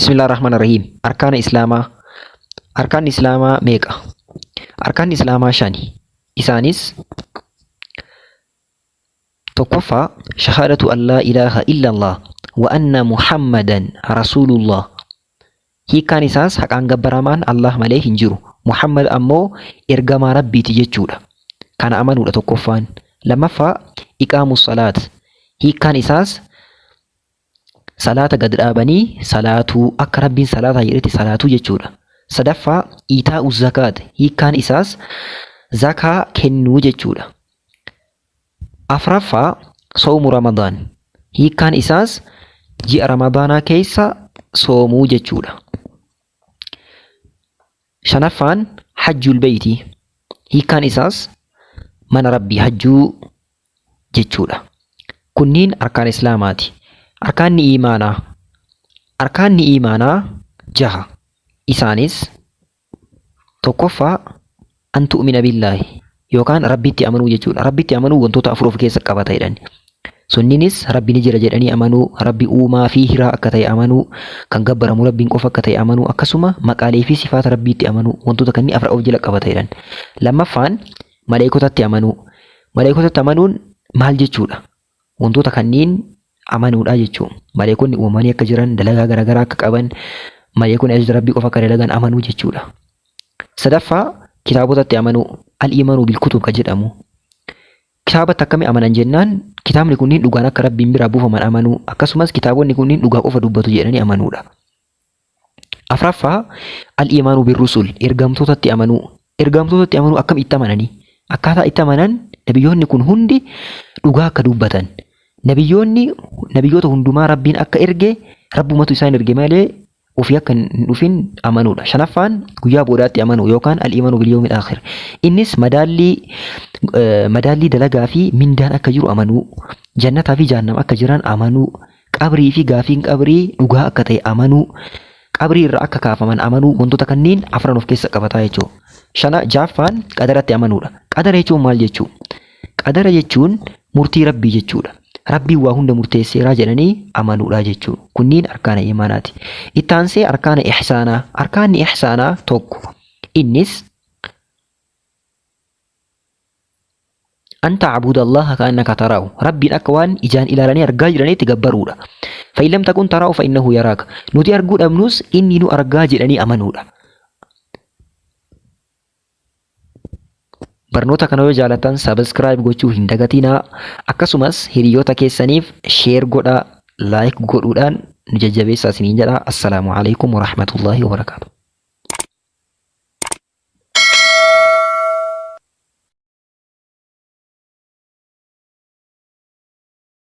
Bismillah ar-Rahmaan ar-Rahiim. Arkaana Islaamaa. Arkaanni Islaamaa meeqa? Arkaanni Islaamaa shani. Isaanis tokkoffaa shahaadatu an laa ilaaha illallah wa anna Muhammadan rasuulullah. Hiikkaan isaas haqaan gabbaramaan Allah malee hin jiru. Muhammad ammoo ergamaa Rabbiiti jechuudha. Kana amanuudha tokkoffaan. Lammaffaa iqaamu salaat. Hiikkaan isaas salaata gad dhaabanii salaatuu akka Rabbiin salaataa jedhetti salaatuu jechuudha. Sadaffaa iitaa'u zakaat. Hiikkaan isaas zakaa kennuu jechuudha. Afraffaa soomu Ramadaan. Hiikkaan isaas ji'a Ramadaanaa keessa soomuu jechuudha. Shanaffaan hajjul beeyti. Hiikkaan isaas mana Rabbii hajjuu jechuudha. Kunniin arkaan Islaamaati. Arkaanni iimaanaa. Arkaanni iimaanaa jaha. Isaanis tokkoffaa an tu'mina billaahi yookaan Rabbitti amanuu jechuudha. Rabbitti amanuu wantoota afur of keessa qabata jedhan. Sunniinis Rabbi ni jira jedhanii amanuu, Rabbi uumaa fi hiraa akka ta'e amanuu, kan gabbaramu Rabbiin qofa akka ta'e amanuu, akkasuma maqaalee fi sifaata Rabbiitti amanuu wantoota kanneen afur of jala qabata jedhan. Lammaffaan maleekotatti amanuu. Maleekotatti amanuun maal jechuudha? Wantoota kanneen amanuudha jechuudha. Maleekonni uumamanii akka jiran, dalagaa garaagaraa akka qaban, maleekonni ajaja Rabbii qofa akka dalagan amanuu jechuudha. Sadaffaa kitaabotatti amanuu, al-iimaanuu bil-kutub kan jedhamu. Kitaabatti akkamii amanan jennaan kitaabni kunniin dhugaan akka Rabbiin biraa buufaman amanuu, akkasumas kitaabonni kunniin dhugaa qofa dubbatu jedhanii amanuudha. Afraffaa al-iimaanuu bir-rusul ergamtootatti amanuu. Ergamtootatti amanuu akkam itti amananii? Akkaataa itti amanan nabiyyoonni kun hundi dhugaa akka dubbatan. Nabiyyoonni nabiyyoota hundumaa Rabbiin akka erge Rabbumatu isaan erge malee ofii akka hin dhufin amanuudha. Shanaffaan guyyaa boodaatti amanuu yookaan al-iimaanu bil-yawmil aakhir. Innis madaallii madaallii dalagaa fi mindaan akka jiru amanuu, jannataa fi jahannam akka jiran amanuu, qabrii fi gaafiin qabrii dhugaa akka ta'e amanuu, qabrii irraa akka kaafaman amanuu wantoota kanneen afran of keessa qabataa jechuudha. Shana jaaffaan qadaratti amanuudha. Qadara jechuun maal jechuu? Qadara jechuun murtii Rabbii jechuudha. Rabbiin waa hunda murteesseeraa jedhanii amanuudha jechuudha. Kunniin arkaana iimaanaati. Itti aansee arkaana ihsaanaa. Arkaanni ihsaanaa tokko. Innis an ta'buda Allaha ka'annaka taraahu. Rabbiin akka waan ijaan ilaalanii argaa jiraniitti gabbaruudha. Fa'in lam takun taraahu fa'innahu yaraaka. Nuti arguu dhabnus inni nu argaa jedhanii amanuudha. Barnoota kana yoo jaalatan subscribe gochuu hin dagatinaa. Akkasumas hiriyoota keessaniif share godhaa, like godhuudhaan nu jajjabeessaa isiniin jedha. Assalaamu alaikum warahmatullaahi wabarakaatuh.